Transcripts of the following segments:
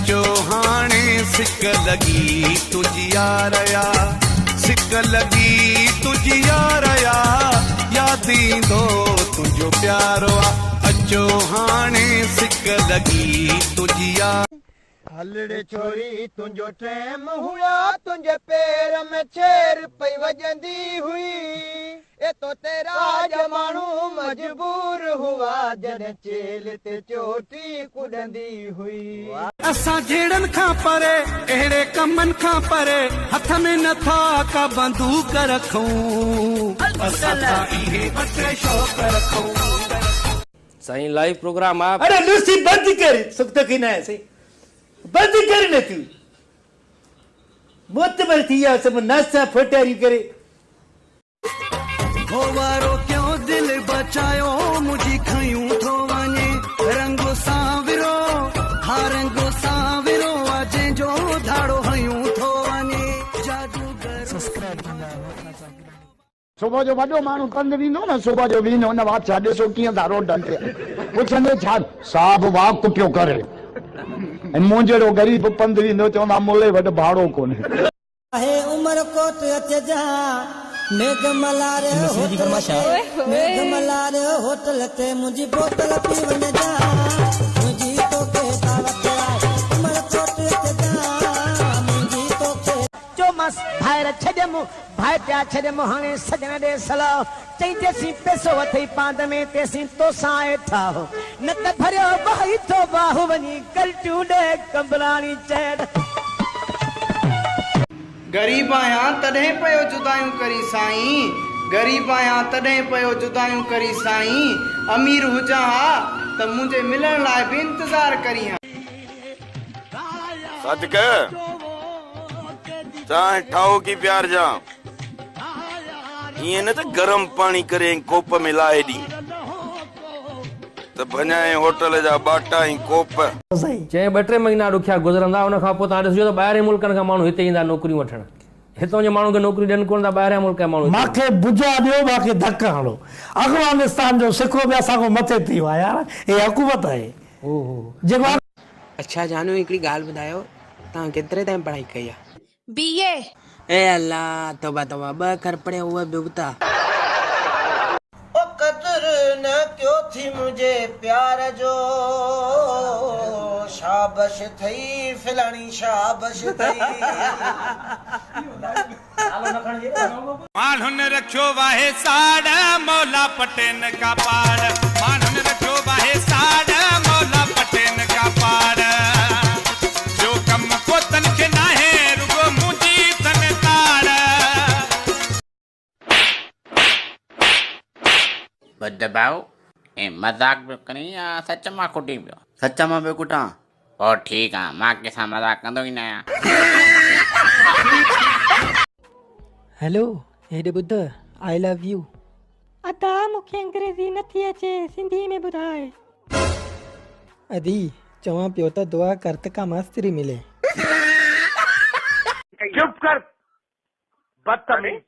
اچو هاڻي سڪ لڳي تنهنجي يار آ، سڪ لڳي تنهنجي يار آ، ياد ايندو تنهنجو پيارو آ، اچو هاڻي سڪ لڳي تنهنجي يار. هلڙي ڇوري تنهنجو ٽيم هيا تنهنجي پير ۾ ڇير پئي وڄندي هئي ايتو تي راڄ ماڻهو مجبور هئا جڏهن چيلهه تي چوٽي ڪڏندي هئي. اسان جهيڙن کان پري، اهڙي ڪمن کان پري، هٿ ۾ نه ٿا ڪا بندوق رکون، اسان ٿا اهي ٻه ٽي شوق رکون. سائين لائيو پروگرام آ. اڙي لوسي بند ڪر سک توکي نه آهي سائين بند ڪر نه تون معتبر ٿي ويا سڀ ناسا ڦوٽاريون ڪري. هو وارو ڪيو دل بچايو منهنجي کنيون ٿو وڃي رنگ سانورو ها رنگ سانورو آ جنهن جو ڌاڙو هنيون ٿو وڃي جادوگر. صبح جو وڏو ماڻهو پنڌ ويندو نه صبح جو ويندو نه بادشاهه ڏسو ڪيئن ٿا روڊن تي پڇندي ڇا صاحب واڪ پيو ڪري ۽ مون جهڙو غريب پنڌ ويندو چوندا مولئي وٽ ڀاڙو ڪونهي. آهي عمر ڪوٽ اچجان ميگهه ملهار هوٽل تي ميگهه ملهار هوٽل تي منهنجي بوتل پي وڃجان منهنجي توکي دعوت آهي عمر ڪوٽ اچجان منهنجي توکي چيومانس، ڀائر ڇڏيم، ڀائٽيا ڇڏيم، هاڻي سڄڻ ڏي صلاح. چئي، جيسين پئسو اٿئي پاند ۾، تيسين توسان آهي ٺاهه. نه ته ڀريو وهي ٿو واهه، وڃي ڪلٽيون ڏي قمبراڻي چئي. غريب آهيان تڏهن پيو جدايون ڪرين سائين غريب آهيان تڏهن پيو جدايون ڪرين سائين امير هجان ها ته منهنجي ملڻ لاء به انتظار ڪرين ها. صادق! چانهه ٺاهوڪي پيارجان. ائين نه ته گرم پاڻي ڪري ۽ ڪوپ ۾ لاهي ڏين ته ڀڃائين هوٽل جا ٻاٽا ۽ ڪوپ. چيائين ٻه ٽي مهينا ڏکيا گذرندا ان کان پوء توهان ڏسجو ته ٻاهرين ملڪن کان ماڻهو هتي ايندا نوڪريون وٺڻ. هتان جي ماڻهن کي نوڪريون ڏين ڪونه ٿا ٻاهريان ملڪ جا ماڻهو هتي ايندا. ماکي بجا ڏيو ماکي ڌڪ هڻو. افغانستان جو سڪو به اسان کان مٿي ٿي ويو آهي يار هي حڪومت آهي جيڪو. اڇا جانو هڪڙي ڳالهه ٻڌايو توهان ڪيتري تائين پڙهائي ڪئي آ. بي اي. اي الله توبه توبه ٻه اکر پڙهيا اهي به ابتا. او قدر نه ڪيو ٿي منهنجي پيار جو شابش ٿئي فلاڻي شابش ٿئي. ماڻهن رکيو واهي ساڙ، مولا پٽين ڪا پاڙ. ماڻهن رکيو واهي ساڙ، مولا پٽين ڪا پاڙ. ٻيو ڪم ڪو تن کي ناهي، رڳو منهنجي تن تاڙ. ٻڌ ڀائو، ائين مذاق پيو ڪرين يا سچ مان ڪٽين پيو؟ سچ مان پيو ڪٽان. پوء ٺيڪ آ، مان ڪنهن سان مذاق ڪندو ئي ناهيان. هيلو هيڏي ٻڌ آئي لو يو. ادا مونکي انگريزي نٿي اچي سنڌي ۾ ٻڌاء. ادي چوان پيو ته دعا ڪر ته ڪا ماستري ملي. چپ ڪر بدتميز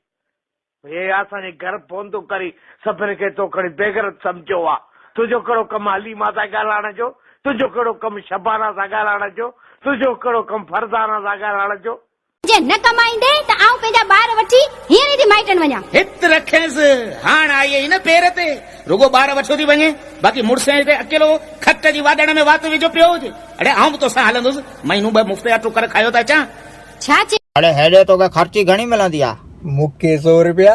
هي اسان جي گهر فون ٿو ڪرين سڀني کي تو کڻي بيغيرت سمجهيو آ تنهنجو ڪهڙو ڪم حليما سان ڳالهائڻ جو تنهنجو ڪهڙو ڪم شبانا سان ڳالهائڻ جو تنهنجو ڪهڙو ڪم فرزانا سان ڳالهائڻ جو. جي نه ڪمائيندين ته آئون پنهنجا ٻار وٺي هينئر ئي ٿي مائٽن وڃان. هت رکينس، هاڻ آئي ئي نه پير تي، رڳو ٻار وٺيو ٿي وڃين، باقي مڙسين هتي اڪيلو کٽ جي واڏڻ ۾ وات وجهيو پيو هجي. اڙي آئون به توسان هلندس، مهينو ٻه مفت جا ٽڪر کايو ته اچان. ڇا چئي؟ اڙي هيڏي توکي خرچي گهڻي ملندي آ؟ مونکي سو روپيا.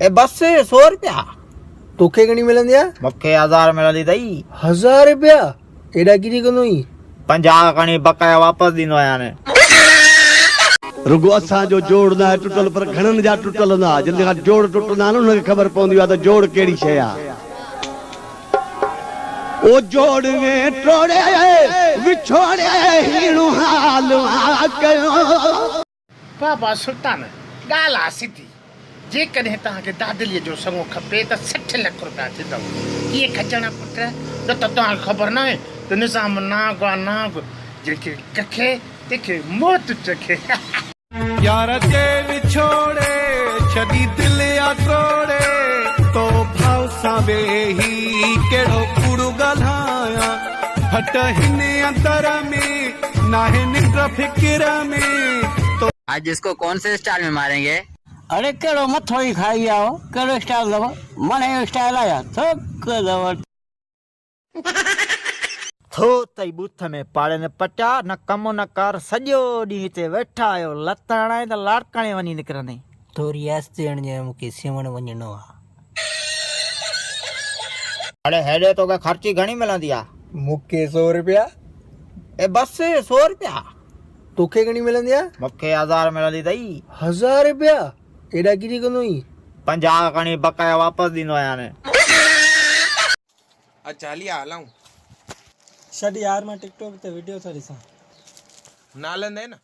اي بس سو روپيا؟ توکي گهڻي ملندي آ؟ مونکي هزار ملندي اٿئي. هزار روپيا؟ ايڏا ڪيڏي ڪندو آهين؟ 50 کڻي بقايا واپس ڏيندو آهيان. رڳو اسان جو جوڙ ناهي ٽٽل پر گهڻن جا ٽٽل هوندا. جن کان جوڙ ٽٽندا آهن انهن کي خبر پوندي آهي ته جوڙ ڪهڙي شيء آهي. او جوڙ ۾ ٽوڙي وڇوڙي هيڻو حال آ ڪيو. بابا سلطان، ڳالهه آ سڌي، جيڪڏهن توهان کي دادليء جو سڱو کپي ته 60 لک رپيا ٿيندؤ. ڪيئن کچڻا پٽ، نه ته توهان کي خبر ناهي ته نظام نانگ آ نانگ، جنهن کي ڪکي تنهن کي موت چکي. يار جي وڇوڙي ڇڏي دل آ ٽوڙي تو ڀاء سان ويهي ڪهڙو ڪوڙ ڳالهايان ڦٽ هن اندر ۾ ناهي ننڊ فڪر ۾. تو. آج اس ڪو ڪون سي اسٽائل ۾ مارين گي. اڙي ڪهڙو مٿو ئي کائي ويا آهو ڪهڙو اسٽائل اٿو مڙئي اسٽائل آيا ٿڪ اٿو. ٿو تئي ٻوٿ ۾ پاڙين پٽيا، نه ڪم نه ڪار، سڄو ڏينهن هتي ويٺا آهيو، لت هڻائين ته لاڙڪاڻي وڃي نڪرندين. ٿوري آهستي هڻجانء مون کي سيوهڻ وڃڻو آ. اڙي هيڏي توکي خرچي گهڻي ملندي آ؟ مون کي سو رپيا. اي بس سو رپيا. توکي گهڻي ملندي آ؟ مون کي هزار ملندي اٿئي. هزار رپيا؟ ايڏا ڪيڏي ڪندو آهين؟ 50 کڻي بقايا واپس ڏيندو آهيان. اچ هلي آ هلئون. ڇڏ يار مان ٽڪ ٽاڪ تي وڊيو ٿو ڏسان. نه هلندين نه.